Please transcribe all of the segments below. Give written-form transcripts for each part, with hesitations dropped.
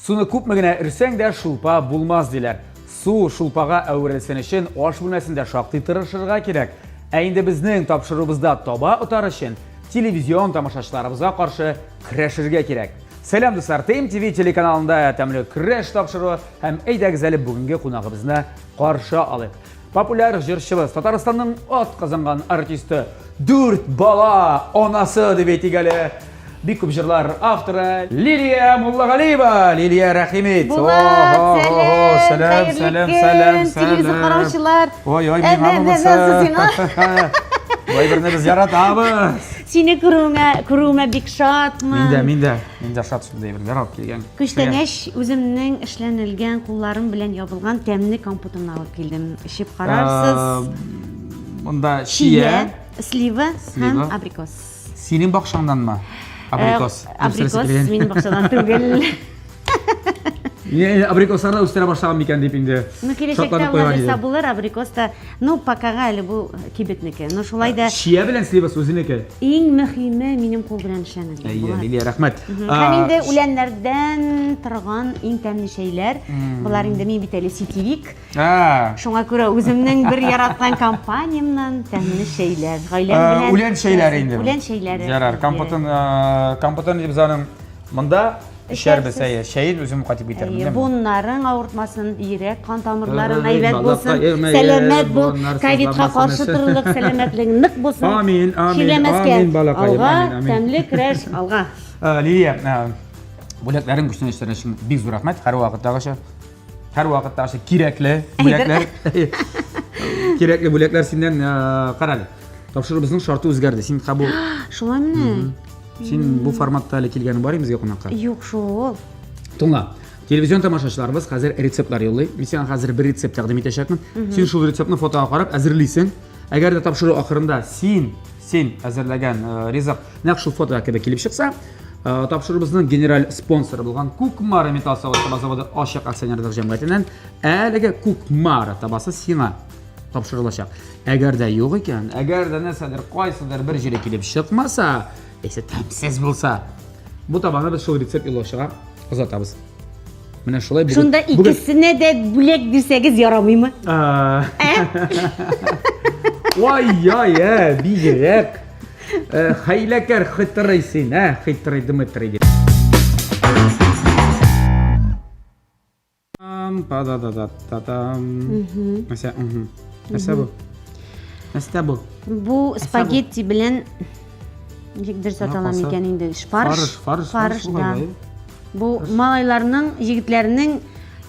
Суны күпме генә өрсәң дә шулпа булмас диләр. Су шулпага әверелсен өчен аш бүлмәсендә шактый тырышырга кирәк. Ә инде безнең тапшыруыбызда таба отар өчен телевизион тамашачыларыбызга каршы көрәшергә кирәк. Сәлам дуслар, ТМТВ телеканалында тәмле көрәш тапшыруы һәм әйдәгез әле бүгенге кунагыбызны каршы алыйк. Популяр җырчыбыз, Татарстанның ат казанган артисты, дүрт бала анасы дип әйтик әле. Бик күп җырлар авторы Лилия Муллагалиева. Лилия, рәхим ит. Булат, сәлам, сәлам, сәлам, сәлам, телевизор караучылар. Ой, ой, миңа монысы. Ой, берне без яратабыз. Сине күрүеңә, күрүемә бик шатмын. Мин дә, мин дә, мин дә шат шундый әйберләр алып килгән. Күчтәнәч үземнең эшләнелгән кулларым белән ябылган тәмле компотымны алып килдем. Эчеп карарсыз. Монда чия, слива һәм абрикос. Синең бакчаңнанмы? Абрикос. Абрикос минем бакчадан түгел. Не, абрикосларны үстерә башлаган микән дип инде. Ну, киләчәктә алла булыр, абрикос та. Ну, покага әле бу кибетнеке. Ну, шулай да. Чия белән сливасы үзенеке. Иң мөһиме минем кул белән эшләнелгән. Әйе, Лилия, рәхмәт. Һәм инде үләннәрдән торган иң тәмле чәйләр. Болар инде мин бит әле сетевик. Шуңа күрә үземнең бер яраткан компаниямнан тәмле чәйләр. Гаиләм белән. Үлән чәйләре инде. Үлән чәйләре. Ярар, компотын, компотын дип аның монда эчәрбез, әйе. Чәен үзем кайтып китермен. Әйе, буыннарың авыртмасын, йөрәк кан тамырларың әйбәт булсын, сәламәт бул, ковидка каршы торырлык сәламәтлегең нык булсын. Амин, амин, амин, балакаем, амин, амин. Тәмле көрәш, алга. Лилия, бүләкләрең, күчтәнәчләрең өчен бик зур рәхмәт. Һәрвакыттагыча Һәрвакыттагыча кирәкле бүләкләр. Кирәкле бүләкләр синнән карале. Тапшыруыбызның шарты үзгәрде. Син кабул. Шулаймыни? Син бу форматта әле килгәнең бар безгә кунакка? Юк шул. Тыңла. Телевизион тамашачыларыбыз хәзер рецептлар юллый. Мин сиңа хәзер бер рецепт тәкъдим итәчәкмен. Син шул рецептны фотога карап әзерлисең. Әгәр дә тапшыру ахырында син син әзерләгән ризык нәкъ шул фотога кебек килеп чыкса, тапшыруыбызның генераль спонсоры булган Кукмара металл савыт-саба заводы ачык акционерлык җәмгыятеннән әлеге Кукмара табасы сиңа тапшырылачак. Әгәр дә юк икән, әгәр дә нәрсәдер кайсыдыр бер җире килеп чыкмаса, яисә тәмсез булса, бу табаны без шул рецепт юллаучыга озатабыз. Менә шулай бүген. Шунда икесенә дә бүләк бирсәгез ярамыймы? Ә? Ой-ой, ә, бигрәк. Э, хәйләкәр хитрый син, ә, хитрый Дмитрий дип. Па да да да та там. Нәрсә, Нәрсә бу? Нәрсә бу? Бу спагетти белән ничек дөрес атала микән инде? Фарш. Фарш, фарш, да. Бу малайларның, егетләрнең,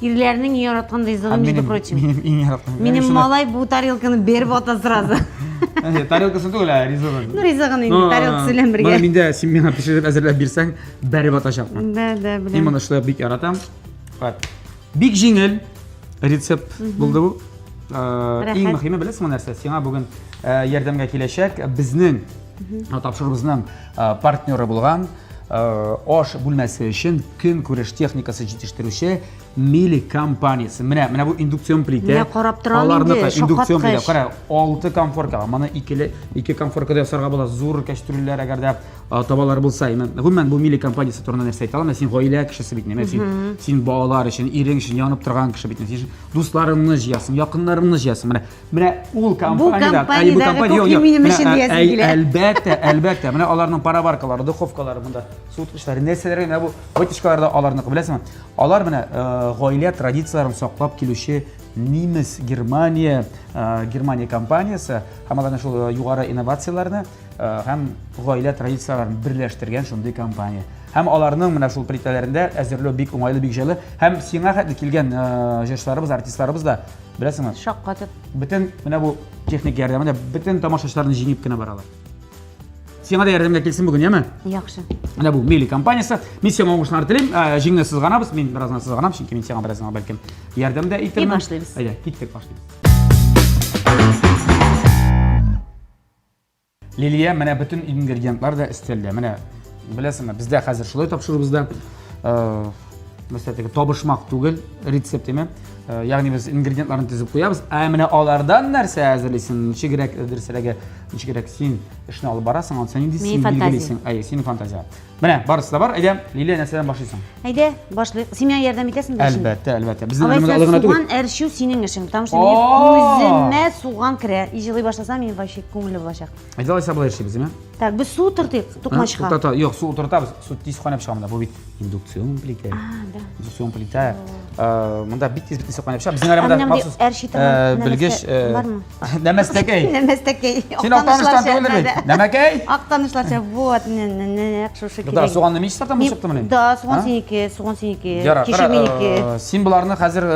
ирләрнең иң яраткан ризыгы, между прочим. Минем иң яраткан. Минем малай бу тарелканы беріп ата сразу. Тарелкасын түгел, ә ризыгын. Ну, ризыгын инде, тарелкасы белән бергә. Моны миндә син миңа пешереп әзерләп бирсәң, бәреп атачакмын. Да, да, беләм. Мин моны шулай бик яратам. Бик җиңел рецепт булды бу. Иң мөһиме беләсеңме нәрсә? Сиңа бүген ярдәмгә киләчәк безнең тапшыруыбызның партнеры булган аш бүлмәсе өчен көнкүреш техникасы җитештерүче Мили компаниясе. Менә, менә бу индукцион плитә. Менә карап торам инде, индукцион плитә. Кара, 6 комфорка. Моны икеле, ике комфоркада ясарга була. Зур кәчтрүлләр, әгәр дә табалар булса. Гомумән, бу Мили компаниясе турында нәрсә әйтә алам? Син гаилә кешесе бит, менә син, син балалар өчен, ирең өчен янып торган кеше бит. Син дусларыңны җыясың, якыннарыңны җыясың. Менә Менә ул компаниядә, бу компаниядәге кухня минем өчен диясем килә. Әлбәттә, әлбәттә. Менә аларның пароваркалары, духовкалары монда, суыткычлары, нәрсәләр генә бу вытяжкалар да аларныкы, беләсеңме? Алар менә э, гаилә традицияләрен саклап килүче немец, Германия, э, Германия компаниясе һәм аларның шул э, югары инновацияләрне һәм гаилә традицияләрен берләштергән шундый компания. Һәм аларның менә шул плитәләрендә әзерләү бик уңайлы, бик җайлы. Һәм сиңа хәтле килгән җырчыларыбыз, артистларыбыз да Беләсеңме? Шаккатып. Бөтен менә бу техник ярдәмендә бөтен тамашачыларны җиңеп кенә баралар. Сиңа да ярдәмгә килсен бүген, яме? Яхшы. Менә бу Мили компаниясе. Мин сиңа уңышлар телим. Ә, җиңне сызганабыз. Мин бераз гына сызганам, чөнки мин сиңа бераз гына бәлкем ярдәм дә итермен. И башлыйбыз. Әйдә, киттек, башлыйбыз. Лилия, менә бөтен ингредиентлар да өстәлдә. Менә беләсеңме, бездә хәзер шулай тапшырубызда э, мәсәлән, теге табышмак түгел, рецепт име. Э, ягъни без ингредиентларны төзеп куябыз. Ә менә алардан нәрсә әзерлисең, ничегрәк, дөресрәге, ничегрәк син эшне алып барасың, анысы нинди син билгелисең. Әйе, синең фантазия. Менә барысы да бар. Әйдә, Лилия, нәрсәдән башлыйсың? Әйдә, башлыйк. Син миңа ярдәм итәсеңме? Әлбәттә, әлбәттә. Безнең Алайса монда гына түгел. Суган әрчү синең эшең, потому что минем күземә суган керә. И җылый башласам, мин вообще күңелле булачак. Әйдә, алайса болай эшлибез, әйме? Так, без су утыртыйк тукмачка. Утырта, юк, су утыртабыз. Су тиз кайнап чыга монда. Бу бит индукцион плитә. А, да. Индукцион плитә. Э, монда бик тиз бит кайнап чыга. Безнең әле монда махсус э, белгеч э, бармы? Нәмәстәкәй. Нәмәстәкәй. Син Актаныштан түгелдер бит. Нәмәкәй. Актанышларча вот нәкъ шушы кирәк. Да, суганны мин чистартам бу чыктымыни? Да, суган синеке, суган синеке. Кишер минеке. Син боларны хәзер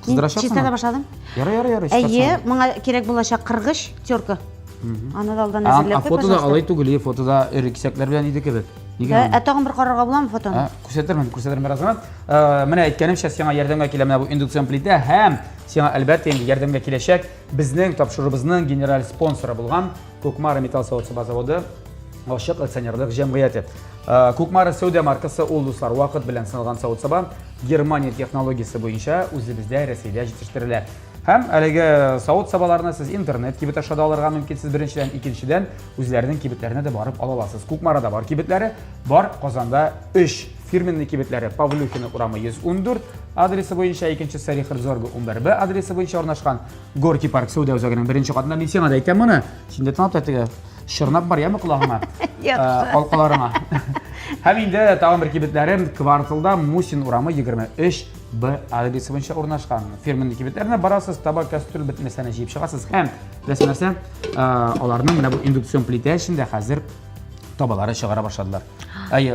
кыздырачаксыңмы? Чистарта башладым. Ярый, ярый, ярый. Әйе, моңа кирәк булачак кыргыч, терка. Аны да алдан әзерләп куй, Фотода алай түгел, фотода эре кисәкләр белән иде кебек. Нигә? Ә тагын бер карарга буламы фотоны? Күрсәтермен, күрсәтермен бераз гына. Менә әйткәнемчә, сиңа ярдәмгә килә менә бу индукцион плитә һәм сиңа әлбәттә инде ярдәмгә киләчәк безнең тапшыруыбызның генераль спонсоры булган Кукмара металл савыт-саба заводы ачык акционерлык җәмгыяте. Кукмара сәүдә маркасы ул, дуслар, вакыт белән сыналган савыт-саба Германия технологиясе буенча үзебездә Рәсәйдә җитештерелә. Һәм әлеге савыт-сабаларны сез интернет кибет аша да алырга мөмкинсез беренчедән, икенчедән үзләренең кибетләренә дә барып ала аласыз. Кукмарада бар кибетләре, бар Казанда 3 фирменный кибетләре Павлюхина урамы 114 адресы буенча, икенчесе Рихард Зорга 11Б адресы буенча урнашкан Горький парк сәүдә үзәгенең беренче катында. Мин сиңа да әйтәм моны. Син дә тыңлап та теге чорнап бар, яме колагыңа. Алкаларыңа. Һәм инде тагын бер кибетләре кварталда Мусин урамы 23 Б адресы буенча урнашкан. Фирменный кибетләренә барасыз, таба, кастрюль, бөтен нәрсәне җыеп чыгасыз. Һәм беләсең нәрсә, аларның менә бу индукцион плитә эчендә хәзер табалары чыгара башладылар. Әй,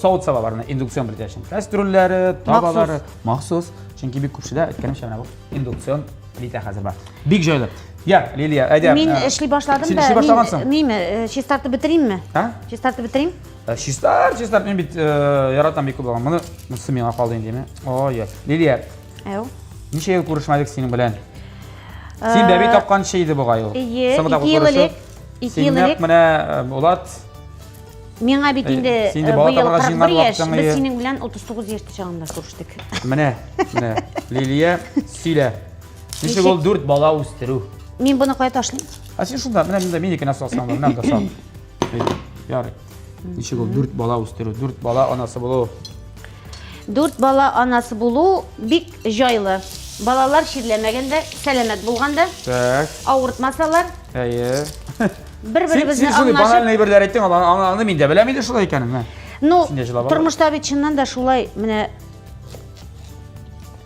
савыт-сабаларны индукцион плитә өчен. Кастрюльләре, табалары махсус. Чөнки бик күп кешедә әйткәнемчә менә бу индукцион плитә хәзер бар. Бик җайлы. Я, Лилия, әйдә. Мин эшли башладым да. Син эшли башлагансың. Мин чистартып бетеримме? А? Чистартып бетерим? Э, чистар, чистар, мин бит э, яратам бик күп булган. Моны монысы миңа калды инде, әйме? Ой, Лилия. Әү. Ничә ел күрешмәдек синең белән? Син бәби Э, тапканчы иде бугай ул. Әйе, Соңгы тапкыр ике ел күрешү. элек. Ике ел Син нәкъ элек. менә э, Булат Миңа бит инде Син инде бала быел табарга 41 җыенган яшь. вакытың, Без әйе. синең белән 39 яшьтә чагында күрештек. Менә, менә, Лилия, сөйлә. Ничек Ничек? ул дүрт бала үстерү? Мин моны кая ташлыйм? Ә син шунда, менә монда минекенә салсаң да, менә монда сал. Ярый. Ничек ул дүрт бала үстерү, дүрт бала анасы булу? Дүрт бала анасы булу бик җайлы. Балалар чирләмәгәндә, сәламәт булганда, Так. авыртмасалар, Әйе. бер-беребезне Син шундый аңлашып. банальный әйберләр әйттең, аны, аны мин дә беләм инде шулай икәнен. Менә. Ну, Син дә җылап тормышта бит чыннан да шулай, менә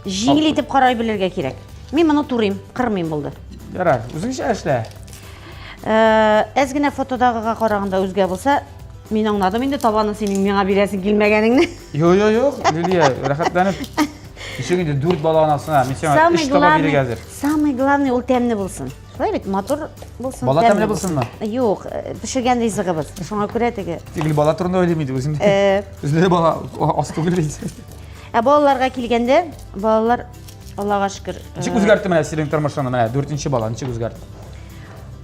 җиңел итеп карай белергә кирәк. Мин моны турыйм, кырмыйм булды. Ярар, үзеңчә эшлә. Э, әз генә фотодагыга караганда үзгә булса, мин аңладым инде табаны синең миңа бирәсең килмәгәнеңне. Юк, юк, юк, Лилия, рәхәтләнеп. Ничек инде дүрт бала анасына, мин сиңа өч таба бирергә әзер. Самый главный ул тәмле булсын. Шулай бит, матур булсын. Бала тәмле булсынмы? Юк, э, пешергән ризыгыбыз. Шуңа күрә теге. Тик бала турында уйлыйм инде үзем. Э. Үзләре бала аз түгел бит. Ә балаларга килгәндә, балалар Аллага шөкер. Ничек үзгәртте менә синең тормышыңны, менә дүртенче бала ничек үзгәртте?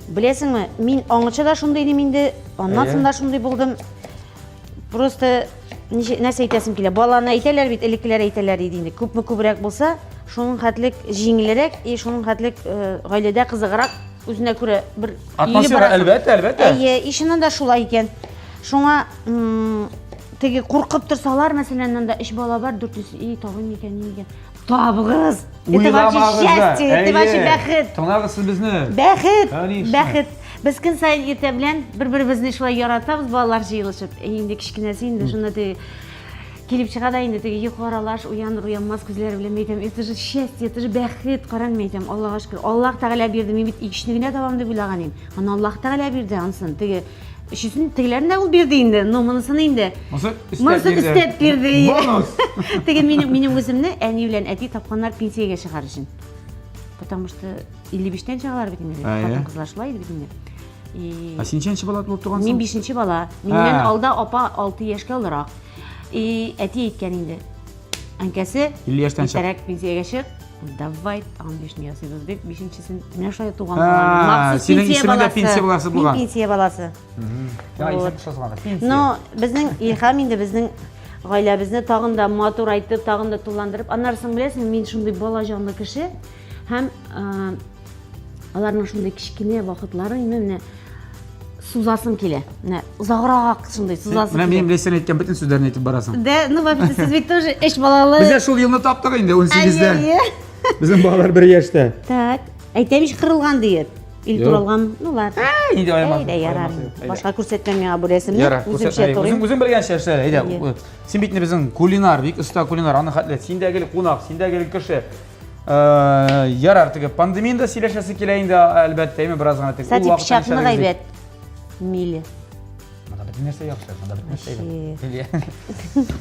Беләсеңме, мин аңыча да шундый идем инде, аннан соң да шундый булдым. Просто нәрсә әйтәсем килә. Баланы әйтәләр бит, элеккеләр әйтәләр иде инде. Күпме күбрәк булса, шуның хәтлек җиңелрәк и шуның хәтлек э, гаиләдә кызыграк үзенә күрә бер атмосфера әлбәттә, әлбәттә. Әйе, и чыннан да шулай икән. Шуңа теге куркып торсалар, мәсәлән, анда өч бала бар, дүртенчесе, и табыйм микән, ни микән. Табыгыз! Это вообще счастье, это вообще бәхет. Тыңлагыз сез безне. Бәхет, бәхет. Без көн саен иртә белән бер-беребезне шулай яратабыз, балалар җыелышып. Инде кечкенәсе инде шунда теге килеп чыга да инде теге йокы аралаш, уяныр, уянмас күзләре белән әйтәм, это же счастье, это же бәхет, каран мин әйтәм, Аллага шөкер. Аллаһ Тәгалә бирде, мин бит икешне генә табам дип уйлаган идем. Аны Аллаһ Тәгалә бирде, анысын теге Өчесен тегеләрен дә ул бирде инде, но монысын инде. Монысы өстәп Монысы бирде. өстәп бирде. Бонус. Теге минем минем үземне әни белән әти тапканнар пенсиягә чыгар өчен. Потому что 55-тән чыгалар бит инде. Әйе. Хатын-кызлар шулай иде бит инде. И Ә син ничәнче бала булып тугансың? Мин бишенче бала. Миннән Ә. алда апа 6 яшькә олырак. И әти әйткән инде. Әнкәсе, 50 яшьтән чык. иртәрәк пенсиягә чык. Давай, тагын бишне ясыйбыз дип, бишенчесен менә шулай туган А, балам. Махсус синең пенсия исемең дә баласы. пенсия баласы булган. Мин пенсия баласы. Сиңа исем Вот. кушасың анда. Пенсия. Но безнең Илһам инде безнең гаиләбезне тагын да матурайтып, тагын да тулыландырып, аннары соң беләсең, мин шундый бала җанлы кеше һәм аларның шундый кечкенә вакытлары инде менә. сузасым килә. Менә озаграк шундый сузасым Менә килә. минем Ләйсән әйткән бөтен сүзләрне әйтеп барасың. Да, ну вообще сез бит тоже өч балалы. Без дә шул елны таптык инде, 18-дә. Әйе, әйе. Безнең балалар бер яшьтә. Так, әйтәм ич кырылган диеп. Ил Юк. туралган, ну ладно. Инде аямас. Әйдә, ярар. Башка күрсәтмәм миңа бу рәсемне. Ярар, Үземчә күрсәтмә. турыйм. Үзең үзең белгәнчә эшлә. Әйдә. Әйе. Син бит инде безнең кулинар, бик оста кулинар. Аны хәтле син дә гел кунак, син дә гел кеше. Ярар, теге пандемияны да сөйләшәсе килә инде, әлбәттә, әйме бераз гына теге. Кстати, пычакны гайбәт. Миле. Монда бөтен нәрсә яхшы, монда бөтен нәрсә әйбәт.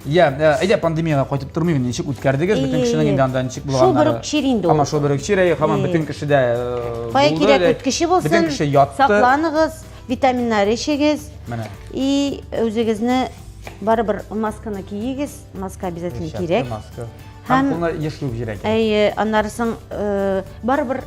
Я, әйдә пандемиягә кайтып тормыйм, ничек үткәрдегез? Бөтен кешенең инде анда ничек булганнары. Шул бер үк чир инде ул. Һаман шул бер үк чир, әйе, һаман бөтен кешедә Кая кирәк үткече булсын. Бөтен кеше ятты. Сакланыгыз, витаминнар эчегез. Менә. И үзегезне барыбер масканы киегез, маска обязательно кирәк. Маска. Һәм кулны еш юып җибәрә. Әйе, аннары соң барыбер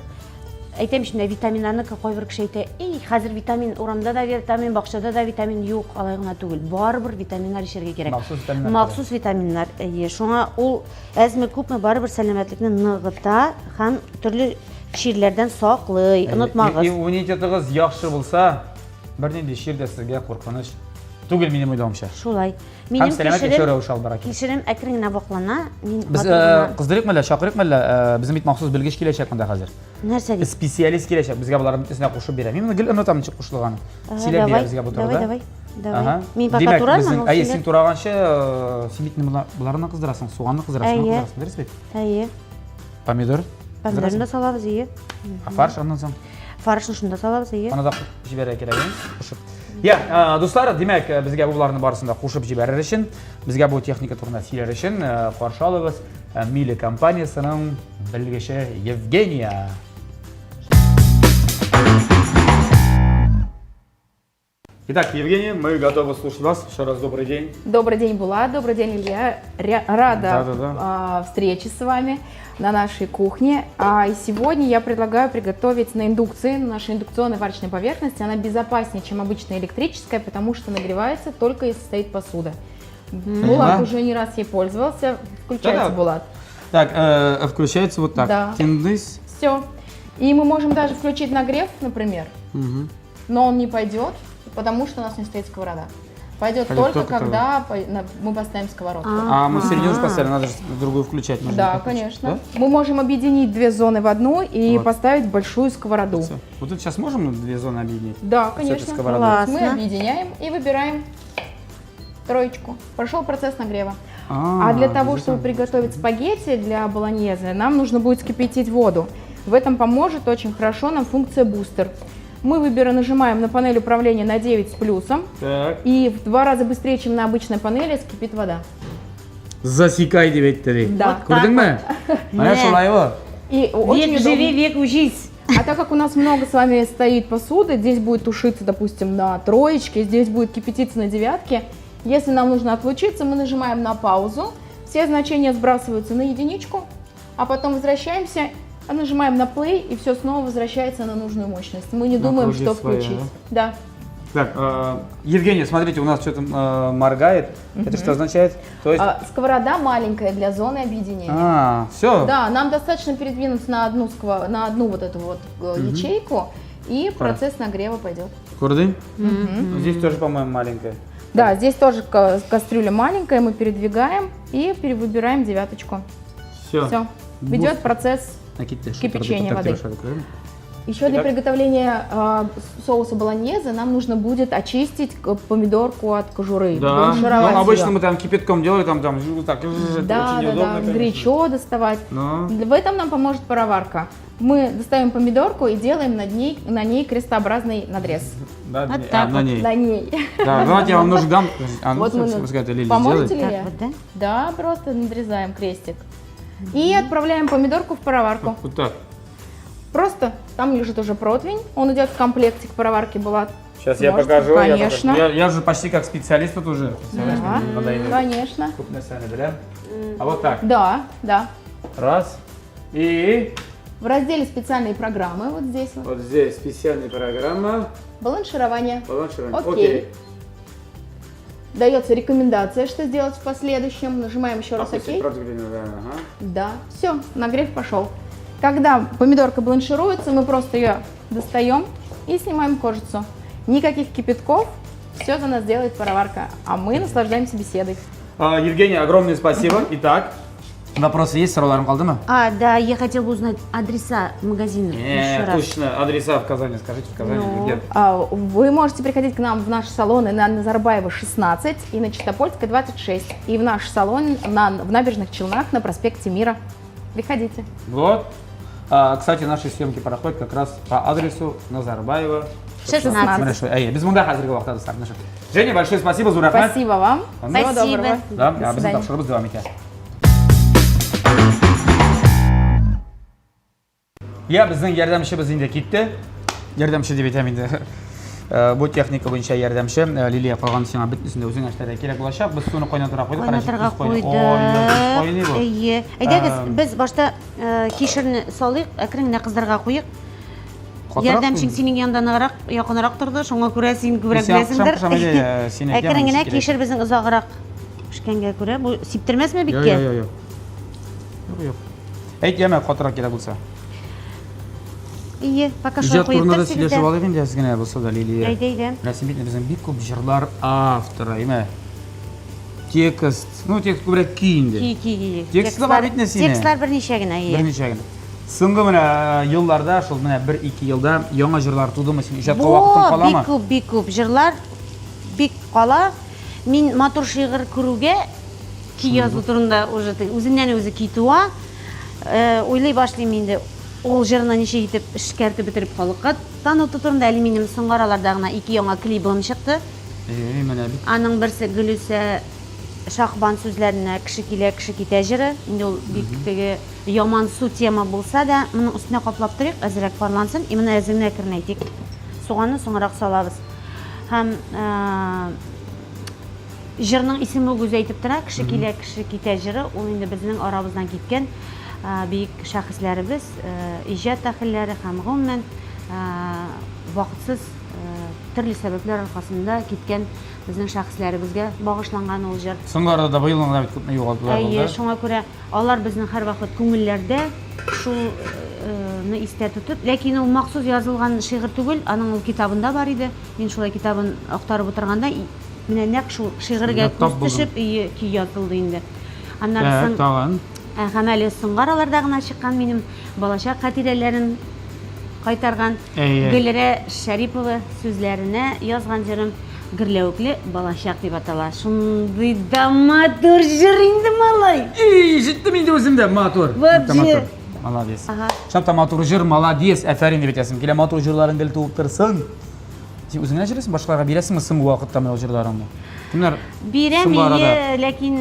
әйтәм ич, менә витаминнарны кайбер кеше әйтә, эй, хәзер витамин урамда да витамин, бакчада да витамин юк, алай гына түгел. Барыбер витаминнар эчәргә кирәк. Махсус витаминнар. Махсус витаминнар, әйе. Шуңа ул әзме күпме барыбер сәламәтлекне ныгыта һәм төрле чирләрдән саклый. Онытмагыз. Иммунитетыгыз яхшы булса, бернинди чир дә сезгә куркыныч түгел, минем уйлавымча. Шулай. Минем сәламәт яшәү рәвеше алып бара кирәк. Кишерем әкрен генә ваклана. Мин Без кыздырыйк мәллә, чакырыйк мәллә, безнең бит махсус белгеч киләчәк монда хәзер. Нәрсә дип? Специалист киләчәк, безгә боларның бөтенесенә кушып бирә. Мин моны гел онытам ничек кушылганын. Сөйләп бирә безгә бу турыда. Давай, давай, давай. Мин пока турармын, ул Әйе, син тураганчы, син бит боларны кыздырасың, суганны кыздырасың, кыздырасың, дөрес бит? Әйе. Помидор? Помидорны да салабыз, әйе. А фарш аннан соң? Фаршны шунда салабыз, әйе. Аны да җибәрергә кирәк, кушып. Я, дуслар, димәк, безгә боларны барысын да кушып җибәрер өчен, безгә бу техника турында сөйләр өчен каршы алыгыз Миле компаниясенең белгече Евгения. Итак, Евгений, мы готовы слушать вас. Еще раз добрый день. Добрый день, Булат. Добрый день, Илья. Рада встрече с вами на нашей кухне. И сегодня я предлагаю приготовить на индукции, на нашей индукционной варочной поверхности. Она безопаснее, чем обычная электрическая, потому что нагревается только если стоит посуда. Булат уже не раз ей пользовался. Включается, Булат. Так, включается вот так. Да. Тиндыс. Все. И мы можем даже включить нагрев, например, но он не пойдет, потому что у нас не стоит сковорода. Пойдет только когда мы поставим сковородку. А мы середину же поставили, надо же другую включать. Да, конечно. Да? Мы можем объединить две зоны в одну и поставить большую сковороду. Вот тут сейчас можем две зоны объединить? Да, конечно. Мы объединяем и выбираем троечку. Прошел процесс нагрева. А для того, чтобы приготовить спагетти для болоньезе, нам нужно будет вскипятить воду. В этом поможет очень хорошо нам функция бустер. Мы нажимаем на панель управления на 9 с плюсом. Так. И в 2 раза быстрее, чем на обычной панели, скипит вода. Засекай 9-3. Да. Күрдеңме? Менә шулай ул. И очень Век живи, век учись. А так как у нас много с вами стоит посуды, здесь будет тушиться, допустим, на троечке, здесь будет кипятиться на девятке. Если нам нужно отлучиться, мы нажимаем на паузу. Все значения сбрасываются на единичку, а потом возвращаемся, нажимаем на play, и все снова возвращается на нужную мощность. Мы не думаем, что включить. Да. Так, Евгения, смотрите, у нас что-то моргает. Это что означает? То есть... Сковорода маленькая для зоны объединения. А, все. Да, нам достаточно передвинуться на одну вот эту вот ячейку, и процесс нагрева пойдет. Курды? Здесь тоже, по-моему, маленькая. Да, здесь тоже кастрюля маленькая, мы передвигаем и перевыбираем девяточку. Все. Все. Ведет процесс кипячения воды. Еще для приготовления соуса болоньезе нам нужно будет очистить помидорку от кожуры. Да, ну, обычно мы там кипятком делали, там так, да, очень неудобно, да, горячо доставать. Но... В этом нам поможет пароварка. Мы достаем помидорку и делаем на ней крестообразный надрез. Да, вот так на ней. На ней. Да, давайте я вам ножик дам. Вот мы поможете ли я? Вот, да? Да, просто надрезаем крестик. И отправляем помидорку в пароварку. Вот так. Просто там лежит уже противень, он идет в комплекте к пароварке Булат. Сейчас я покажу. Конечно. Я же почти как специалист тут уже. Да, конечно. А вот так? Да, да. Раз. И... В разделе специальные программы, вот здесь вот. Вот здесь специальная программа. Баланширование. Баланширование. Окей. Дается рекомендация, что сделать в последующем. Нажимаем еще раз ОК. Да, все, нагрев пошел. Когда помидорка бланшируется, мы просто ее достаем и снимаем кожицу. Никаких кипятков, все за нас делает пароварка, а мы наслаждаемся беседой. А, Евгений, огромное спасибо. Итак, вопросы есть, Сорауларың калдымы? А, да, я хотела бы узнать адреса магазинов Не, еще раз. точно, адреса в Казани, скажите, в Казани Ну. где? Вы можете приходить к нам в наши салоны на Назарбаева 16 и на Чистопольской 26. И в наш салон в Набережных Челнах на проспекте Мира. Приходите. Вот. А, кстати, наши съемки проходят как раз по адресу Назарбаева 16. Менә шулай. Әйе, без монда хәзерге вакытта, дуслар. Менә шулай. Женя, большое спасибо, зур рәхмәт. Спасибо вам. Всего Спасибо. доброго. Да, До безнең свидания. тапшыруыбыз дәвам итә. Я безнең ярдәмчебез инде китте. Ярдәмче дип әйтәм инде. Бу техника буенча ярдәмче. Лилия, калган сиңа бөтенесен дә үзең эшләргә кирәк булачак. Без суны кайнатырга куйдык. Кайнатырга Кайнатырга куйдык. Кайный бу. Әйе. Әйдәгез, без башта кишерне салыйк, әкрен генә кыздырырга куйык. Ярдәмчең синең янда ныграк, якынрак торды, шуңа күрә син күбрәк беләсеңдер. Әкрен генә кишер безнең озаграк пешкәнгә күрә, бу сиптермәсме биткә? Юк, юк, юк. Юк, юк. Әйт, яме, катырак кирәк булса. Ие, пока шулай Иҗат куеп турында тор да сөйләшеп сигездә. алыйк инде әз генә булса да, Лилия. Әйдә, әйдә. Менә син бит безнең бик күп җырлар авторы, әйме? Текст, ну текст күбрәк көй инде. Көй, көй, көй. Тексты бар бит инде синең. Текстлар берничә генә, ие. Берничә генә. Соңгы менә елларда, шул менә бер-ике елда яңа җырлар тудымы син? Иҗатка вакытың каламы? Бик күп, бик күп җырлар бик кала. Мин матур шигырь күрүгә көй язу турында уже үзеннән үзе көй туа. Уйлый башлыйм инде ул җырны ничек итеп эшкәртеп бетереп халыкка таныту турында. Әле минем соңгы араларда гына ике яңа клибым чыкты. Эй, менә бит. Аның берсе Гөлүсә Шахбан сүзләренә Кеше килә, кеше китә җыры. Инде ул бик теге ямансу тема булса да, моның өстенә каплап торыйк, әзрәк парлансын. И моны әзер генә әкренәйтик. Суганны соңрак салабыз. Һәм җырның исеме үк үзе әйтеп тора, Кеше килә, кеше китә җыры. Ул инде безнең арабыздан киткән бөек шәхесләребез, иҗат әһелләре һәм гомумән вакытсыз төрле сәбәпләр аркасында киткән безнең шәхесләребезгә багышланган ул җыр. Соңгы арада быел гына бит күпме югалтулар булды. Әйе, шуңа күрә алар безнең һәрвакыт күңелләрдә шулны истә тотып, ләкин ул махсус язылган шигырь түгел, аның ул китабында бар иде. Мин шулай китабын актарып утырганда, менә нәкъ шул шигырьгә күз төшеп, көй язылды инде. Аннары соң тагын. Һәм әле соңгы араларда гына чыккан минем балачак хатирәләрен кайтарган Гөлирә Шәрипова сүзләренә язган җырым Гөрләвекле балачак дип атала. Шундый да матур җыр инде, малай. Эй, җиттем инде үзем дә, матур. Вообще. Молодец. Шәп тә матур җыр, молодец. Афәрин дип әйтәсем килә. Матур җырларың гел туып торсын. Син үзең генә җырлыйсың, башкаларга бирәсеңме соңгы вакытта менә ул җырларыңны? Кемнәр? Бирәм, ие, ләкин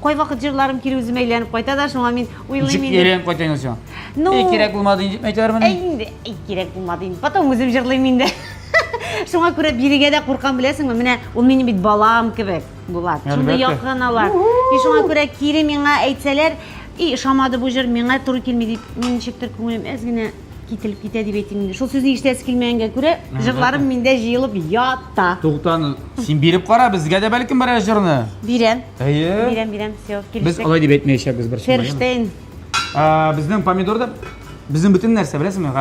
кайвакыт җырларым кире үземә әйләнеп кайта да, шуңа мин уйлыйм инде. Ничек әйләнеп кайта инде сиңа? Ну, Эй, кирәк булмады инде дип әйтәләрмени? Әй инде, әй, кирәк булмады инде. Потом үзем җырлыйм инде. Шуңа күрә бирегә дә куркам, беләсеңме? Менә ул минем бит балам кебек була. Шундый якын алар. И шуңа күрә кире миңа әйтсәләр, и ошамады бу җыр, миңа туры килми дип, мин ничектер күңелем әз генә кителеп китә дип әйтим инде. Шул сүзне ишетәсе килмәгәнгә күрә, җырларым миндә җыелып ята. Туктан, син биреп кара, безгә дә бәлкем берәр җырны. Бирәм. Әйе. Бирәм, бирәм, все, килештек. Без алай дип әйтмәячәкбез бер Ферштейн. Безнең помидор да безнең бөтен нәрсә, беләсеңме,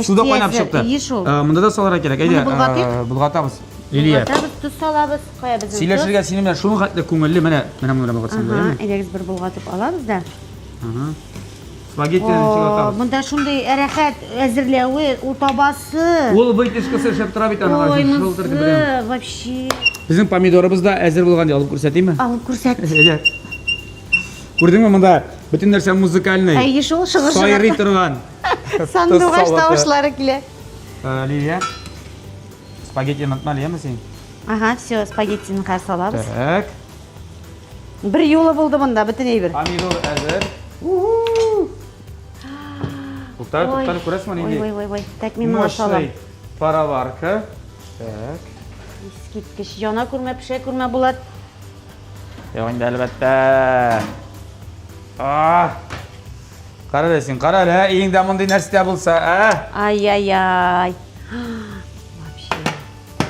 суда кайнап чыкты. Әйе шул. Монда да салырга кирәк. Әйдә, болгатабыз. Лилия. Болгатабыз, тоз салабыз. Кая безнең тоз? Сөйләшергә синең белән шуның хәтле күңелле, менә, менә моны болгатсаң була, әйеме? Әйдәгез бер болгатып алабыз да. Ага. Спагеттины ничек атабыз? Монда шундый рәхәт әзерләве, ул табасы. Ул вытяжкасы эшләп тора бит аның. Ой, монысы вообще. Безнең помидорыбыз да әзер булган дип алып күрсәтимме? Алып күрсәт. Әйдә. Күрдеңме монда бөтен нәрсә музыкальный. Әйе шул, шыгыр шыгыр. Сайрый торган. Сандугач тавышлары килә. Лилия. Спагеттины онытма, Лилияме син? Ага, все, спагеттины хәзер салабыз. Так. Бер юлы булды монда бөтен әйбер. Помидор әзер. Туктар, туктар, күрәсеңме нинди? Ой, ой, ой, Так, мин моңа салам. Мощный пароварка. Так. Искиткеч. Яна күрмә, пешә күрмә, Булат. Юк инде, әлбәттә. А! Кара әле син, кара әле, өеңдә мондый нәрсә булса, ә? Ай-яй-яй. Вообще.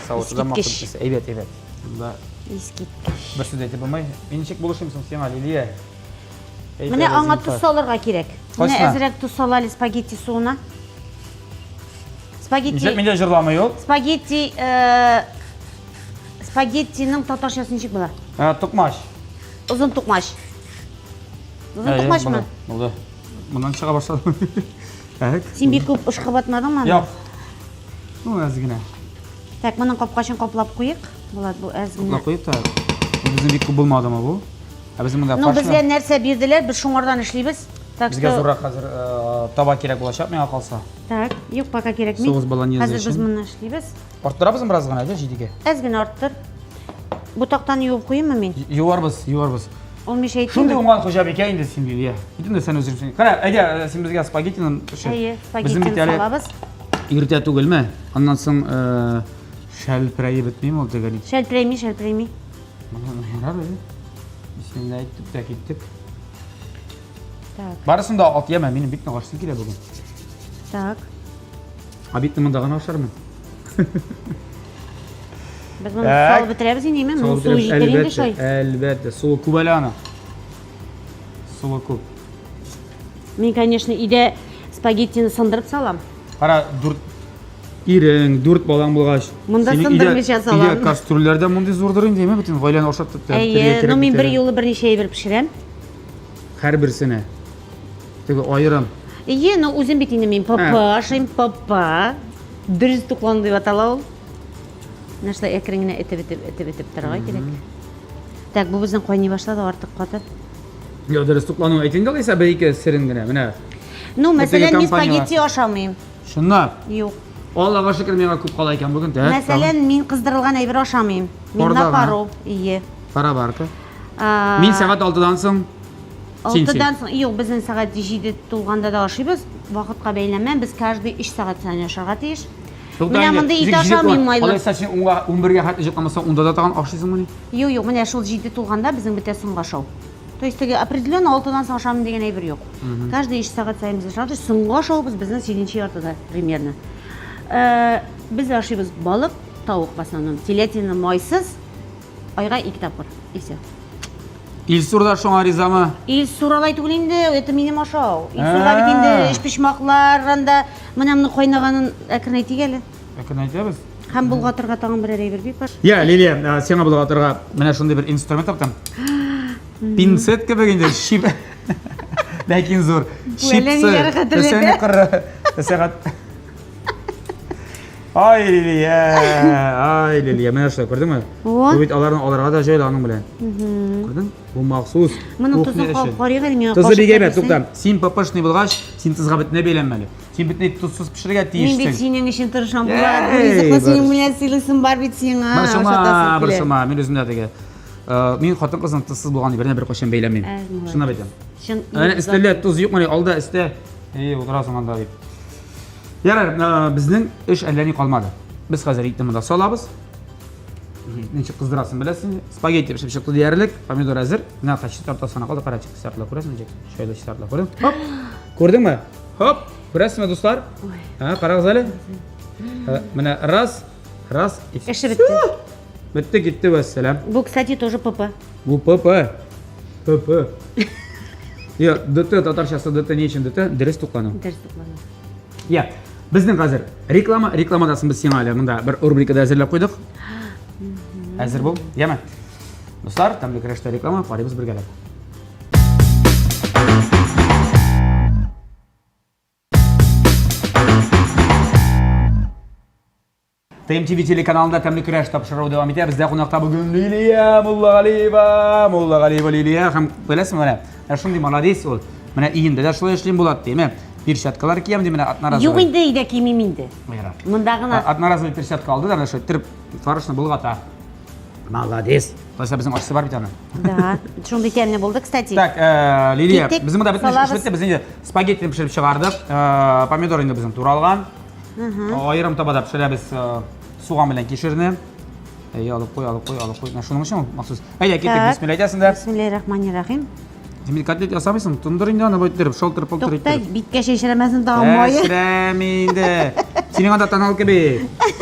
Савыты да мактап китсә, әйбәт, әйбәт. Монда Искиткеч. Бер сүз әйтеп булмый. Мин ничек булышыйм соң сиңа, Лилия? Әйт Менә әле, аңа зинһар. тоз салырга кирәк. Менә Кайсына? әзрәк тоз сал әле спагетти суына. Спагетти. Нишләп миндә җырламый ул? Спагетти, э, спагеттиның татарчасы ничек була? Ә, токмач. Озын токмач. Озын токмачмы? Булды. Моннан чыга башлады. Так. Син бик күп ышкы батмадыңмы? Юк. Ну, әз генә. Так, моның капкачын каплап куйык. Булат, бу әз генә. Каплап куйык та. Безнең бик күп булмадымы бу? Ә безнең монда Ну, безгә нәрсә бирделәр, без шуңардан эшлибез. Так Безгә что... зуррак хәзер э, таба кирәк булачак, миңа калса. Так, юк, пока кирәкми. Соус болоньезе Хәзер без өчен. моны эшлибез. Арттырабызмы бераз гына, әйдә, җидегә? Әз генә арттыр. Бу тактаны юып куйыйммы мин? Юарбыз, юарбыз. Ул мешәйтми. Шундый уңган хуҗабикә инде син, Лилия. Бөтен нәрсәне үзең син. Кара, әйдә, э, син безгә спагеттины пешер. Әйе, Безнең бит спагеттины әле салабыз. иртә түгелме? Аннан соң э, шәлперәе бетмиме ул төгәл итеп? Шәлперәйми, шәлперәйми. Ярар, әйдә. Бисмилла әйттек тә киттек. Так. Барысын да ат яме, минем бик нык ашыйсым килә бүген. Так. Обедны монда гына ашармын. Без моны салып бетерәбез инде, әйме? Моның суы җитәр инде шулай. Әлбәттә, суы күп әле аның. Суы күп. Мин, конечно, өйдә спагеттины сындырып салам. Кара, дүрт ирең, дүрт балаң булгач. Монда сындырмыйча салам. Өйдә кастрюльләр дә мондый зурдыр инде, әйме? Бөтен гаиләне ашатып та Әйе, ну мин бер юлы берничә әйбер пешерәм. Һәрберсенә. Теге аерым. Әйе, ну үзем бит инде мин ПП ашыйм, ПП. Дөрес туклану дип атала ул. Менә шулай әкрен генә этеп этеп этеп этеп торырга кирәк. Так, бу безнең кайный башлады, артык каты. Юк, дөрес туклану әйт инде алайса бер-ике серен генә. Менә. Ну, мәсәлән, мин спагетти ашамыйм. Чынлап? Юк. Аллага шөкер, миңа күп кала икән бүген. Так. Мәсәлән, мин кыздырылган әйбер ашамыйм. Мин на пару. Ие. Пароварка. Мин сәгать 6-дан соң. 6-дан соң, юк, безнең сәгать 7 тулганда да ашыйбыз. Вакытка бәйләнмәм, без каждый 3 сәгать саен ашарга тиеш. Менә мондый ит ашамыйм майлы. Алайса син 10-га, 11-гә хәтле йокламасаң, 10-да да тагын ашыйсыңмыни? Юк, юк, менә шул 7 тулганда безнең бетә соңгы ашау. То есть теге определенно 6-дан соң ашамын дигән әйбер юк. Каждый 3 сәгать саен без ашабыз. Соңгы ашавыбыз безнең 7 яртыда примерно. Э, без ашыйбыз балык, тавык в основном. Телятина майсыз, айга ике тапкыр. И все. Илсур да шуңа ризамы? Илсур алай түгел инде, это минем ашау. Илсурга бит инде өчпочмаклар анда менә моны кайнаганын әкренәйтик әле. Әкренәйтәбез. Һәм болгатырга тагын берәр әйбер бик бар. Я, Лилия, сиңа болгатырга менә шундый бер инструмент таптым. Пинцет кебек инде, шип. Ләкин зур. Шипсы. Төсәне Сәгать. Ай, Лилия, ай, Лилия, менә шулай, күрдеңме? Бу бит аларны алырга да җайлы аның белән. Күрдең? Бу махсус. Моның тозын кабып карыйк әле миңа. Тозы бик әйбәт, тукта. Син ППшный булгач, син тозга бөтенләй бәйләнмәле. Син бөтенләй тозсыз пешерергә тиешсең. Мин бит синең өчен тырышам, Булат. Бу ризыкны синең белән сыйлыйсым бар бит сиңа. Борчылма, борчылма. Мин үзем дә теге. Э, мин хатын-кызның тозсыз булган әйберенә беркайчан бәйләнмим. Чынлап әйтәм. Чын. Әнә өстәлдә тоз юкмыни, алда өстә. Эй, утырасың анда дип. Ярар, э, безнең эш әллә ни калмады. Без хәзер итне монда салабыз. Ничек кыздырасын беләсең. Спагетти пешеп чыкты диярлек. Помидор әзер. Менә хәзер чистартасы гына калды. Кара, чистартыла күрәсеңме ничек? Шәйле чистартыла күрдең? Хоп! Күрдеңме? Хоп! Күрәсезме, дуслар? Һа, карагыз әле. Э, менә раз, раз. Эше бетте. Бетте, китте, вәссәлам. Бу, кстати, тоже ПП. Бу ПП. ПП. Я, ДТ татарчасы ДТ ни өчен ДТ? Дөрес туклану. Дөрес туклану. Я, безнең хәзер реклама, рекламадасын без сиңа әле монда бер рубрика да әзерләп куйдык. Әзер бул, яме. Дуслар, тәмле көрәштә реклама, карыйбыз бергәләп. ТМТВ телеканалында тәмле көрәш тапшыруы дәвам итә. Бездә кунакта бүген Лилия Муллагалиева. Муллагалиева Лилия һәм беләсеңме менә, ә шундый молодец ул. Менә өендә дә шулай эшлим булат ди. Менә перчаткалар киям ди, менә одноразовый. Юк инде өйдә кимим инде. Ярар. Монда гына. Одноразовый перчатка алды да, менә шулай иттереп фарышны болгата. Молодец. Алайса безнең ашысы бар бит аның. Да, шундый тәмле булды, кстати. Так, э, Лилия, Киттек, безнең монда бөтен эш салабыз. бетте. Без инде спагеттины пешереп чыгардык. Э, помидор инде безнең туралган. Аерым табада пешерәбез э, суган белән кишерне. Әй, алып куй, алып куй, алып куй. Менә шуның өчен ул махсус. Әйдә, киттек, Так. бисмилла әйтәсең дә. Бисмиллахиррахманиррахим. Син бит котлет ясамыйсың, тондыр инде аны бөттереп, шалтыр-пылтыр Тукта, иттереп. биткә чәчрәмәсен тагын мае. Чәчрәми инде. Синең анда тоналка бит.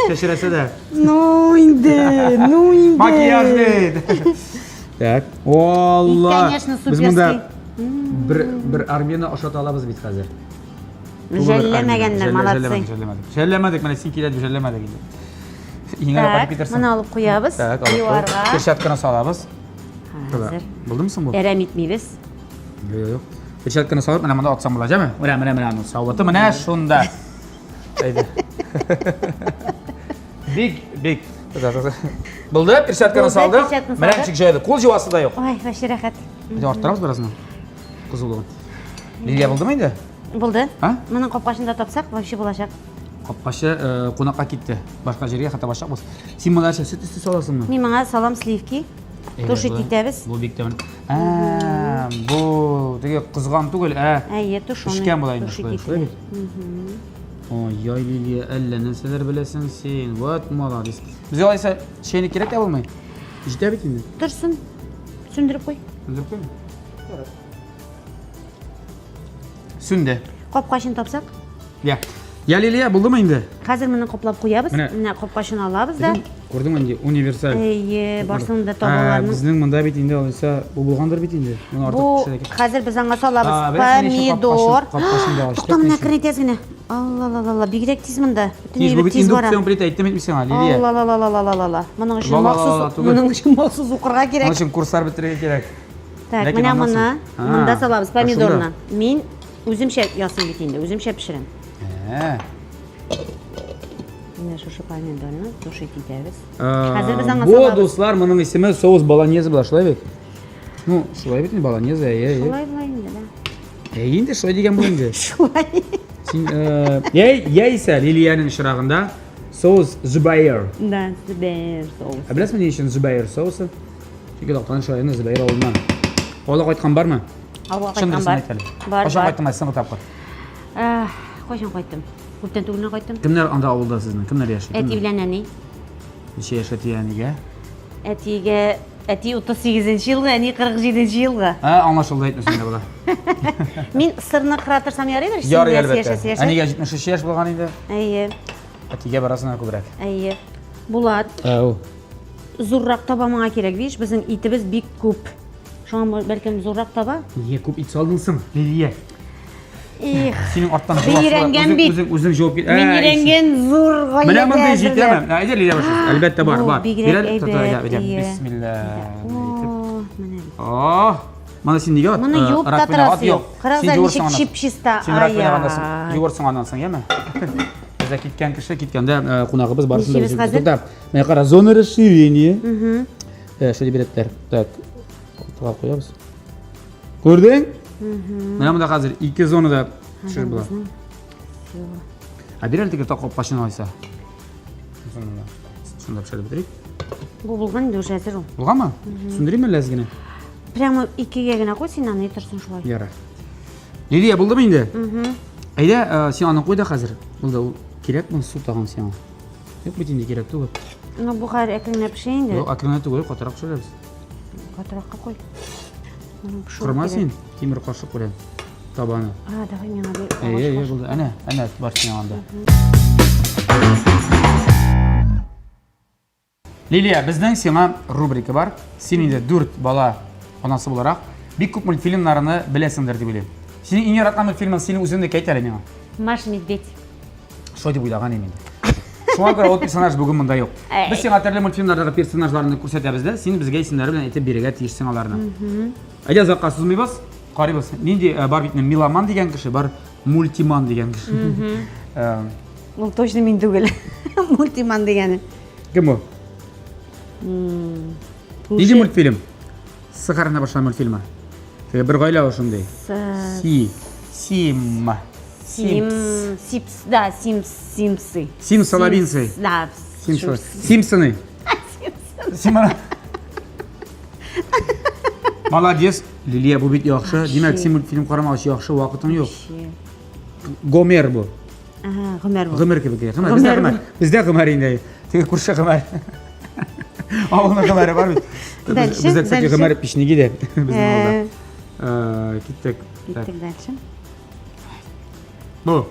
Чәчрәсә дә. Ну инде, ну инде. Макияж бит. Так. Алла. Ит, конечно, Без монда суперский. бер бер армияне ашата алабыз бит хәзер. Жәлләмәгәннәр, молодцы. Жәлләмәдек. Жәлләмәдек, менә син килә дип жәлләмәдек инде. Иңә Так, моны алып куябыз. Так, алып Юарга. Перчатканы салабыз. Хәзер. Булдымы соң бу? Әрәм итмибез. Юк, юк. Перчатканы салып, менә монда атсам була, җәме? Менә, менә, менә аның савыты, менә шунда. Әйдә. Бик, бик. Булды, перчатканы Булды, салдык. перчатканы Менә салдык. ничек җайлы. Кул җуасы да юк. Ой, вообще рәхәт. Әйдә арттырабыз бераз гына. Кызулыгын. Лилия булдымы инде? Булды. А? Моның капкачын да тапсак, вообще булачак. Капкачы э, кунакка китте. Башка җиргә хәтта башак булсын. Син моны нәрсә сөт өсте саласыңмы? Мин моңа салам сливки. Әйбәт Тушить була. итәбез. Бу бик тәмле. Ә, бу теге кызган түгел, ә Әйе, тушеный. пешкән була инде Тушить шулай, шулай ителә. бит? Ой, Лилия, әллә нәрсәләр беләсең син. Вот молодец. Безгә алайса чәйнек кирәк тә булмый. Җитә бит инде. Торсын. Сүндереп куй. Сүндереп куймы? Сүнде. Капкачын тапсак. Я. Я, Лилия, булдымы инде? Хәзер моны каплап куябыз. Менә. Менә капкачын алабыз да. Күрдеңме инде универсаль. Әйе, барсын да Ә, табаларның. Безнең монда бит инде алайса бу булгандыр бит инде. Моны артык Бу пешерә кирәк. хәзер без аңа салабыз А, беләсеңме, ничек помидор. капкачын- капкачын да ачтык, Тукта, менә ничек? керә тиз генә. Алла-ла-ла-ла, бигрәк тиз монда. Бөтен Тиз, бу әйбер бит тиз бара. индукцион плита әйттем бит мин сиңа, Лилия. Алла-ла-ла-ла-ла-ла. Моның өчен Ла-ла-ла-ла махсус, түгел. моның өчен махсус укырга Моның кирәк. өчен курслар бетерергә кирәк. Так, Ләкин менә аннан моны соң- А, монда салабыз ә шунда? помидорны. Мин үземчә ясыйм бит инде, үземчә пешерәм. Ә. Менә шушы помидорны тушить итәбез. Хәзер без аңа Бу, салабыз. дуслар, моның исеме соус болоньезе була, шулай бит? Ну, шулай бит инде болоньезе, әйе, әйе. Шулай була инде, да. Әйе инде, шулай дигән бу инде. Шулай. Син, э, я, яисә Лилиянең очрагында соус Зубайр. Да, Зубайр соус. Ә беләсеңме ни өчен Зубайр соусы? Чөнки Актаныш районы Зубайр авылыннан. Авылга кайткан бармы? Авылга Чын кайткан дөресен бар. әйт әле. Бар, Кайчан бар. кайттың әле соңгы тапкыр? Э, Кайчан кайттым? Күптән түгел генә кайттым. Кемнәр анда авылда сезнең? Кемнәр яши? Әти белән әни. Ничә яшь әти әнигә? Әтигә әти 38 елгы, әни 47 елгы. Ә, аңлашылды әйтмәсәң дә була. Мин сырны кыра торсам ярыйдыр? Ярый, әлбәттә. Яшәсе, яшә. Әнигә 73 яшь булган инде. Әйе, Әтигә беразына күбрәк. әйе. Булат, Әү. зуррак таба моңа кирәк, видишь, безнең итебез бик күп. Шуңа бәлкем зуррак таба? Нигә күп ит салдың соң, Лилия? Их, Синең арттан Мин өйрәнгән бит. Үзең үзең җавап бир. мин өйрәнгән зур гаиләдә. Менә мондый әзерләп. җитәме? Әйдә, Лилия башлыйбыз. Әлбәттә бар, Бу бар. бигрәк Бир әле, тота, әйбәт, әйдә, ие. Бисмилла. О, менә бит. О, моны син нигә Моны э, юып та раковинага ат, торасы юк. Юк. Син Карагыз әле юырсың ничек аннан. чип-чиста. Син раковинага аннан соң Ай-яй. юырсың аннан соң, яме? Бездә киткән кеше киткәндә э, кунагыбыз барысын да Нишлибез үзе хәзер? Тукта, менә кара, зона расширения. Э, шулай бирәтләр. Так, тыга куябыз. Күрдең? Менә монда хәзер ике зонада төшереп була. Ә бир әле теге капкачын алайса. Шунда пешереп бетерик. Бу булган инде уже әзер ул. Булганмы? Сүндерим әллә әз генә? Прямо икегә генә куй, син аны торсын шулай. Ярар. Лилия, булдымы инде? Әйдә, э, син аны куй да хәзер. Булды, ул кирәкме су тагын сиңа? Юк бит инде кирәк түгел. Ну, бу хәзер әкренләп пешә инде. Юк, әкренләп түгел, катырак пешерәбез. Катыракка куй. Моны пешерү Кырма кирәк. син тимер кашык белән табаны. А, давай миңа бер Әйе, агач әйе, кашык. булды. Әнә, әнә бар синең анда. Лилия, безнең сиңа рубрика бар. Син инде дүрт бала анасы буларак бик күп мультфильмнарны беләсеңдер дип уйлыйм. Синең иң яраткан мультфильмың синең үзеңнеке әйт әле миңа. Маша Медведь. Шулай дип уйлаган идем инде. Шуңа күрә ул персонаж бүген монда юк. Без сиңа төрле мультфильмнардагы персонажларны күрсәтәбез дә, син безгә исемнәре белән әйтеп бирергә тиешсең аларны. Әйдә озакка сузмыйбыз. Карыйбыз. Нинди э, бар бит меломан дигән кеше, бар мультиман дигән кеше. Э, Ул точно мин түгел. Мультиман дигәне. Кем бу? Нинди мультфильм? С хәрефенә башланган мультфильмы. Теге бер гаилә ул шундый. Си. Сим. Сим, Сипс, да, Симс, Симсы. Симсалабинсы. Симс, Да. Симпсоны. Симпсоны. Симпсоны. Молодец. Лилия, бу бит яхшы. Димәк, син мультфильм карамагач яхшы вакытың юк. Гомер бу. Ага, Гомер бу. Гомер кебек. Гомер. Бездә Гомер Гомер. Бездә Гомер инде. Теге күрше Гомер. Авылның Гомере бар бит. Дальше, Бездә, кстати, дальше. Гомер печниги дә безнең авылда. Э, Э, Киттек. Так. Киттек дальше. Бу.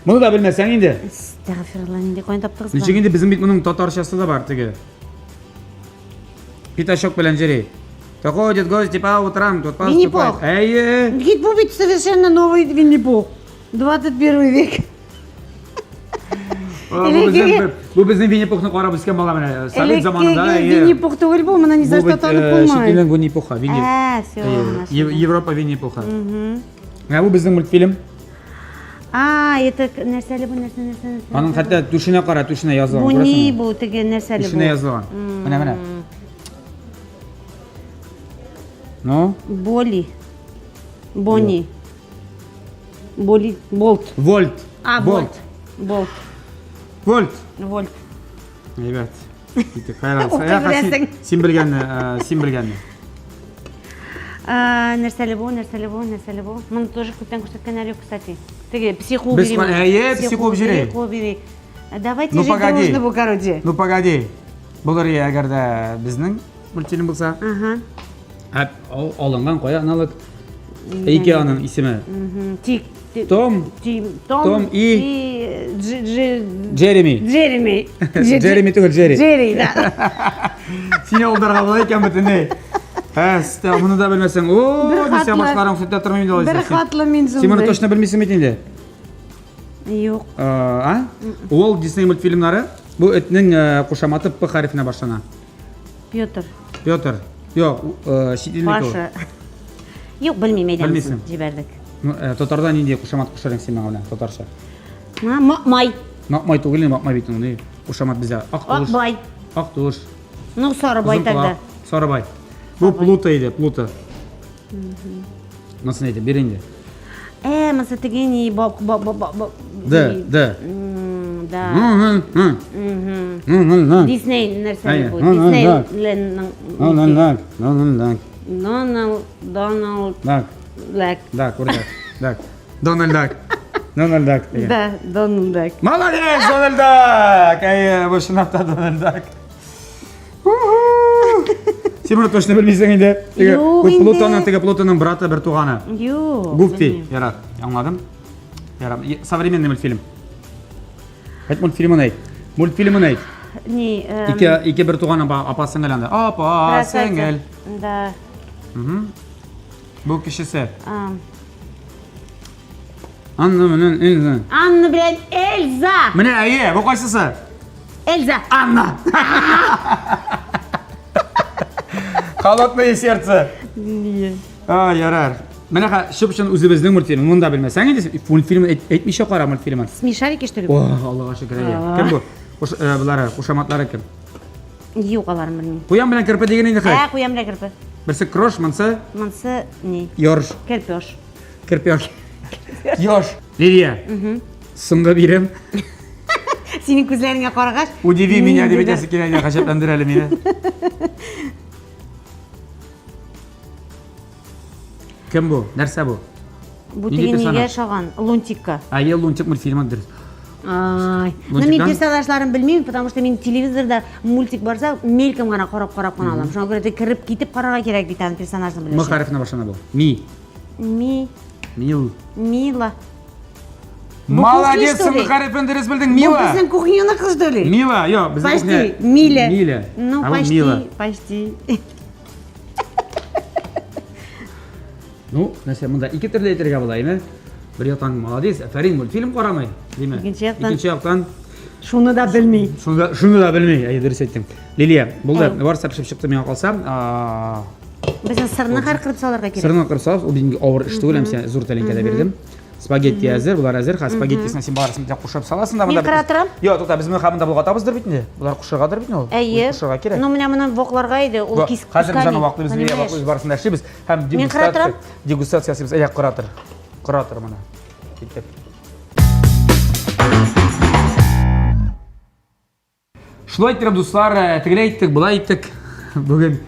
Моны да белмәсәң инде. Әстәгъфирулла, нинди каян таптыгыз? Ничек инде безнең бит моның татарчасы да бар теге. Пятачок белән җыри. Доходит гости по утрам, тут Винни-Пух. поступает. Әйе. Гит, бу бит совершенно новый Винни-Пух. 21 век. Бу безнең Винни Пухны карап үскән бала менә. Совет заманында. Винни Пух түгел бу, моны ни за что танып булмый. Чит илнең Винни Пуха, Винни. Ә, все. Европа Винни Пуха. Менә бу безнең мультфильм. А, это нәрсә әле бу, нәрсә, нәрсә, нәрсә. Аның хәтта түшенә кара, түшенә язылган. Бу ни бу, теге нәрсә әле бу? Түшенә язылган. Менә, менә. Ну? Боли. Бони. Боли. Болт. Вольт. А, вольт. Болт. Вольт. Вольт. Әйбәт. Киттек. Хәйран. Син белгәнне, син белгәнне. Нәрсә әле бу, нәрсә әле бу, нәрсә әле бу? Моны тоже күптән күрсәткәннәр юк, кстати. Теге песи куып йөри. Әйе, песи куып йөри. Куып йөри. Давайте ну, жить дружно бу, короче. Ну, погоди. Булыр әгәр дә безнең мультфильм булса. Ага. Ә алынган кая аналог? Ике аның исеме. Тик. Том. Том и Джереми. Джереми. Джереми түгел, Джерри. Джерри, да. Сине алдарга була икән бөтенләй. Ә, син моны да белмәсәң, о, мин сиңа башкаларың сөйләп тормыйм инде алайса. Бер хатлы мин Син моны точно белмисең бит инде. Юк. А? Уолт Дисней мультфильмнары бу этнең кушаматы П хәрефенә башлана. Петр. Петр. Юк, чит илнеке ул. Паша. Юк, белмим, әйдә. Белмисең. Җибәрдек. Ну, татарда нинди кушамат кушар идең син миңа белән, татарча? Май. Макмай түгел, Макмай бит ул, ни? Кушамат бездә. Ак туш. Акбай. Ак туш. Ну, Сарыбай тогда. Сарыбай. Бу Плуто иде, Плуто. Монысын әйтеп бир инде. Э, монысы теге ни, ба, ба, ба, ба, ба. Д, Д. Да. Мгм. Дисней нәрсә бу? Дисней. Диснейленның. Дональд, Дональд, Дональд. Дак. Дак. Дак, күрдек. Дак. Дональд Дак. Дональд Дак. дигән. Да, Дональд Дак. Молодец, Дональд Дак! Әйе, бу чынлап та Дональд Дак. Син моны точно белмисең инде. Теге Юк бу инде. Плутоның, теге Плутоның браты бер туганы. Юк. Гуфи. белмим. Ярар, аңладым. Ярар, современный мультфильм. Әйт мультфильмын әйт. Мультфильмын әйт. Ни, Ике ике бер туган апа, апа сеңел анда. Апа красавица. сеңел. Да. Мгм. Бу кешесе. А. Анна белән Эльза. Анна белән Эльза. Менә әйе, бу кайсысы? Эльза. Анна. Холодное сердце. Ние. А, ярар. Менә ха, чып-чын үзебезнең мультфильм. Моны да белмәсәң инде, мультфильм әйтмичә кара мультфильмын. Смешарики, что ли? О, Аллага шөкер, әйе. Кем бу? Куш, э, булары, кушаматлары кем? Юк, аларын белмим. Куян белән керпе дигән инде Ә, хәй. куян белән керпе. Берсе крош, монсы Монсы ни? ёрш. Керпеш. Керпеш. Ёрш. Лилия. Соңгы бирем. Синең күзләреңә карагач, Удиви меня дип ниндидер- әйтәсе килә, инде, гаҗәпләндер әле мине. Кем бу? Нәрсә бу? Бу Нинди теге нигә персонаж? ошаган? Лунтикка. Әйе, Лунтик мультфильмы дөрес. Ай. Ну, мин Лунтиктан? персонажларын белмим, потому что мин телевизорда мультик барса, мельком гына карап-карап кына алам. Шуңа күрә кереп китеп карарга кирәк бит аның персонажын М белү өчен. хәрефенә башлана бу. Ми. Ми. Мил. Мила. Молодец, кухня, что ли? М хәрефен дөрес белдең, Бу Мила. безнең кухняныкы, что ли? Мила, юк, безнең Почти. кухня. Миля. Миля. Ну, А бу почти, Мила. почти. Ну, нәрсә, монда ике төрле әйтергә була, әйме? Бер яктан молодец, афәрин, мультфильм карамый, димә. Икенче яктан- Икенче яктан Шуны да белми. шуны да, шуны да белми. Әйе, дөрес әйттең. Лилия, булды. Әй. Барысы пешеп чыкты миңа калса. А, Безнең сырны хәр кырып салырга кирәк. Сырны кырып салып, ул бит авыр эш түгел, һәм зур тәлинкәдә бирдем. Спагетти әзер, болар әзер. Хәзер спагеттисына син барысын да кушып саласың да Мин монда. кыра торам. Юк, тукта, без моны һәм монда болгатабыздыр бит инде. Болар кушыргадыр бит инде ул. Әйе. Кушырга кирәк. Ну, менә моны вакларга иде, ул кис Хәзер без аны ваклыйбыз, Лилия ваклыйбыз, барысын да эшлибез. Һәм Мин кыра дегустация, торам. дегустация ясыйбыз. Әйдә, кыра тор. Кыра тор моны. Киттек. Шулай иттереп, дуслар, э, тегеләй иттек, болай иттек. Бүген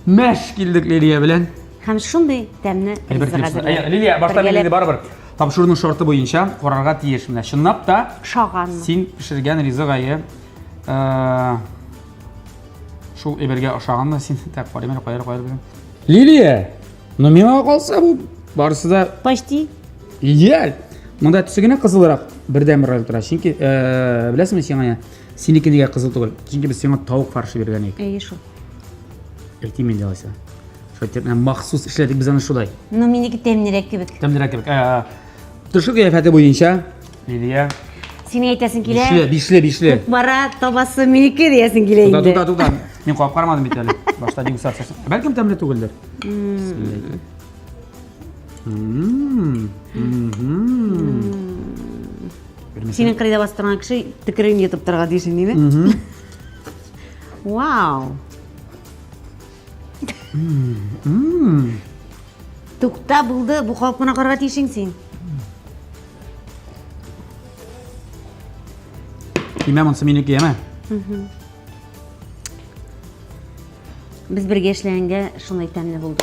мәш килдек Лилия белән. Һәм шундый тәмле Әйбер ризык килеп әзерләдек. Әй, Лилия, башта мин Бергәләп инде барыбер тапшыруның шарты буенча карарга тиеш. Менә чынлап та Ошаганмы? син пешергән ризык әйе. Э, шул әйбергә ошаганмы син? Так, карыйм әле, каяр, каяр безнең. Лилия, ну миңа калса бу барысы да Почти. идеаль. Монда төсе генә кызылрак, бердән бер тора. Чөнки, э, беләсеңме сиңа, синеке нигә кызыл түгел? Чөнки без сиңа тавык фаршы биргән идек. Әйе шул. Әйтим инде алайса. Шулай итеп, менә махсус эшләдек без аны шулай. Ну, минеке тәмлерәк кебек. Тәмлерәк кебек. Ә, Тышкы кыяфәте буенча Лилия. Синең әйтәсең килә. Бишле, бишле, бишле. Бара табасы минеке диясең килә инде. Тукта, тукта, тукта. Мин кабып карамадым бит әле. Башта дегустация. Бәлкем тәмле түгелдер. Синең кырыйда басып торган кеше төкереген йотып торырга тиеш инде. Вау. Тукта булды, бу кабып кына карарга тиешең син. Кимә монысы минеке, яме? Без бергә эшләгәнгә шулай тәмле булды.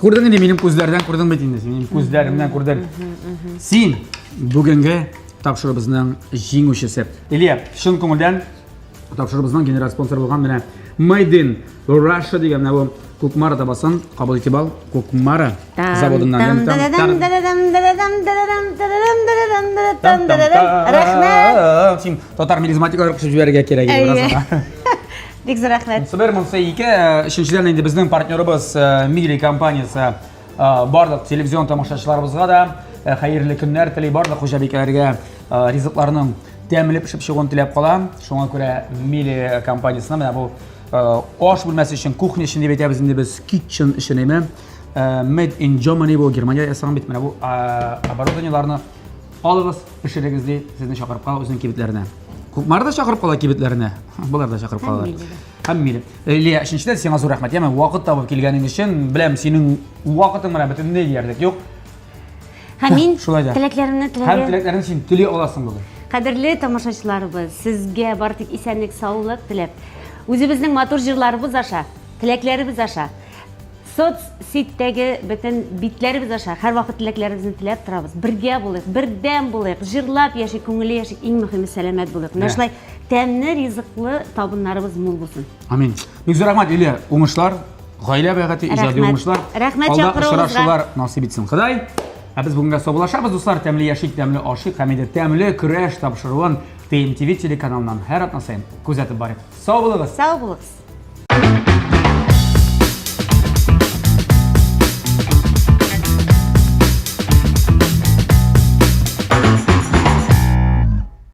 Күрдең инде минем күзләрдән күрдең бит инде, минем күзләремнән күрдең. Син бүгенге тапшыруыбызның җиңүчесе. Илья, чын күңелдән тапшыруыбызның генераль спонсоры булган менә Made in Russia дигән менә бу Кукмара табасын кабул итеп ал. Кукмара заводыннан. Рәхмәт. Син татар мелизматикалар кушып җибәрергә кирәк иде бераз гына. Бик зур рәхмәт. Монысы бер, монысы ике. Өченчедән инде безнең партнерыбыз Мили компаниясе барлык телевизион тамашачыларыбызга да хәерле көннәр тели, барлык хуҗабикәләргә ризыкларның тәмле пешеп чыгуын теләп кала. Шуңа күрә Мили компаниясенә менә бу аш бүлмәсе өчен, кухня өчен дип әйтәбез инде без, kitchen өчен әйме. Made in Germany бу Германия ясаган бит менә бу оборудованиеларны алыгыз, пешерегез ди, сезне чакырып кала үзенең кибетләренә. Кукмара да чакырып кала кибетләренә. Болар да чакырып калалар. Һәм Мили. Лилия, өченчедән сиңа зур рәхмәт. Яме вакыт табып килгәнең өчен, беләм, синең вакытың менә бөтенләй диярлек юк. Һәм мин Шулай да. теләкләремне Һәм теләгән. теләкләрен син тели аласың бүген. Кадерле тамашачыларыбыз, сезгә бары тик исәнлек, саулык теләп, үзебезнең матур җырларыбыз аша, теләкләребез аша, соцсетьтәге бөтен битләребез аша һәрвакыт теләкләребезне теләп торабыз. Бергә булыйк, бердәм булыйк, җырлап яшик, күңелле яшик, иң мөһиме сәламәт булыйк. Менә Менә. шулай тәмле ризыклы табыннарыбыз мул булсын. Амин. Бик зур рәхмәт, Лилия. Уңышлар, гаилә бәхете, иҗади Рәхмәт. уңышлар. Рәхмәт Алда чакыруыгызга. очрашулар насыйп итсен Ходай. Ә без бүгенгә саубуллашабыз, дуслар. Тәмле яшик, тәмле ашыйк һәм инде тәмле көрәш тапшыруын TMTV телеканалыннан һәр атна саен күзәтеп барыйк. Сау булыгыз. Сау булыгыз.